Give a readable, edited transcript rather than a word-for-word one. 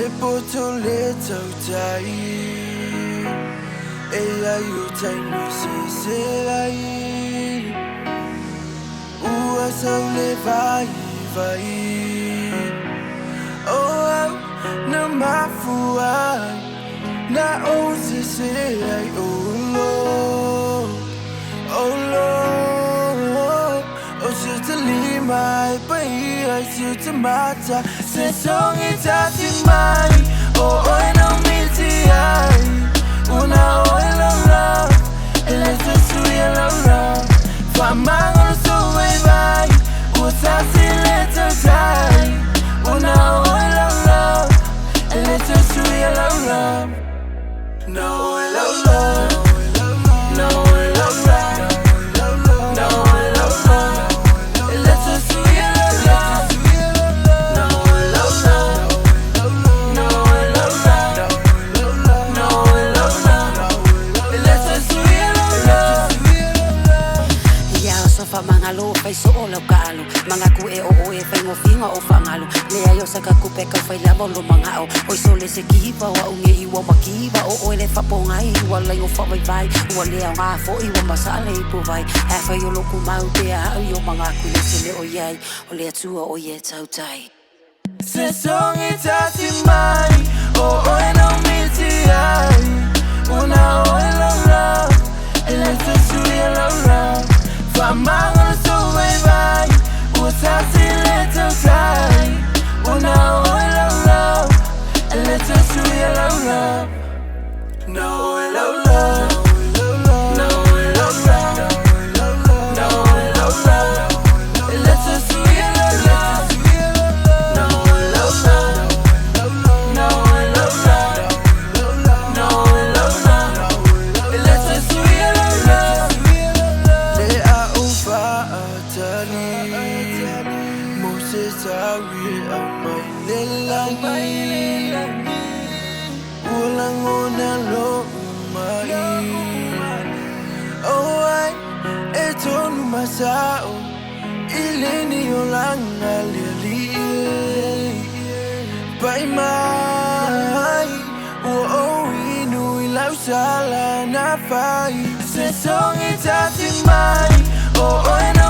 E poto le tautai E ai o taimi se se ai Ua sau le vai vai O au na mafuai Na o se se ai o lo O lo O se te lima e pai ai se te mata Se songi tati mai O oi no miti ai Una oi lo love Ele te sui lo love Fa mango so e vai Ua sa si le tautai Una oi lo love Ele te sui lo love No oi lo love No oi lo love No oi lo love Ele te sui lo love No oi lo love No oi lo love No oi lo love Ele te sui lo love Ia so fa mangalo fai so o lau kaalo Manga ku e o o e fai ngofinga o whangalo Lea yo sa ka kupe ka fai lava lo mangao Oi so le se kiva wa unge i wa makiva O oe le fapongai ua lai o whawai vai Ua lea ngā fo i wa masale i po vai Ha whai o loku mau te a hau i o manga ku le se le o iai O le atua o ie tautai Se songi tati mai O oi no miti ai Una oi lo love Ele te sui lo love Fa mango so e vai Ua sa si le tautai Una oi lo love Ele te sui lo love No oi lo love No oi lo love No oi lo love Ele te sui lo love No oi lo love No oi lo love No oi lo love Ele te sui lo love Le a o faatali Mo se taui au mai le langi Ua lagona lou mai O ai e tonu masao I leni o langa le alii Pai mai Ua ou inu i lau sala na fai Se songi tati mai O oe na